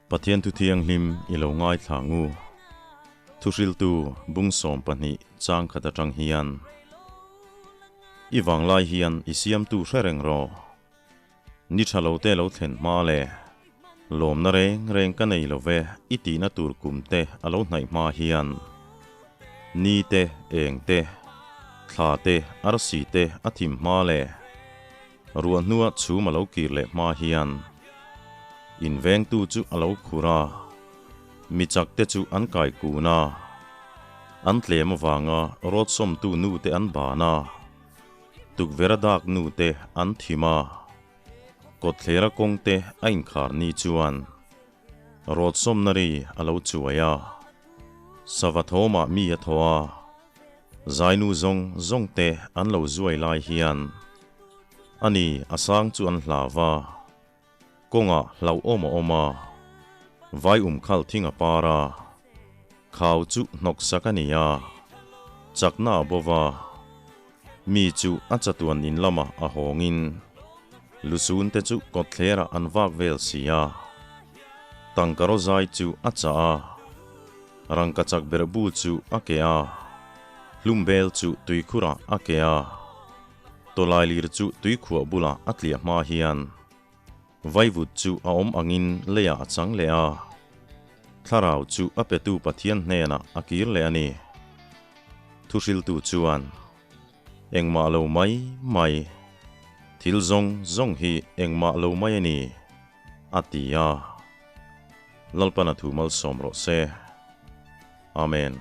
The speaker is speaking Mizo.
Pathian thu thianghlim i lo ngaithla ngu. Thuhriltu bung 12 chang khat atang hian. I vanglai hian i siamtu hre reng rawh. Ni tha lo te lo thlen hma le. Lawmna reng reng ka nei lo ve i tihna tur kum te a lo hnaih hma hian. Ni te, eng te, thla te, arsi te a thim hma le. Ruah hnua chhum a lo kir leh hma hian invengtu chu a lo khur a, mi chak te chu an kai kun a, an tlem avanga rawtsawmtu nu te an ban a, tukverh a dak nu te an thim a, kawtthlera kawng te a inkhar ni chuan rawtsawmna ri a lo chuai a, sava thawmah mi a thaw a. Zainu zawng zawng te an lo zuai lai hian ani a sang chu an hlau va, kawngah hlauhawm a awm a, vai um khal thing a par a, khau chu hnawk sak a ni a, chakna a bo va, mi chu a chatuan in lamah a hawngin lusun te chu kawtthlerah an vak vel si a, tangkaraw zai chu a chah a. Rangkachak berhbu chu a ke a, hlumbel chu tuikhurah a ke a, tawlailir chu tuikhuah bulah a tliah hma hian vaivut chu a awm angin leiah a chang leh a, thlarau chu a petu Pathian hnenah a kir leh a ni. Thuhriltu chuan, Engmah lo mai mai, thil zawng zawng hi engmah lo mai a ni, a ti a. Lalpan a thu malsawm rawh se. Amen.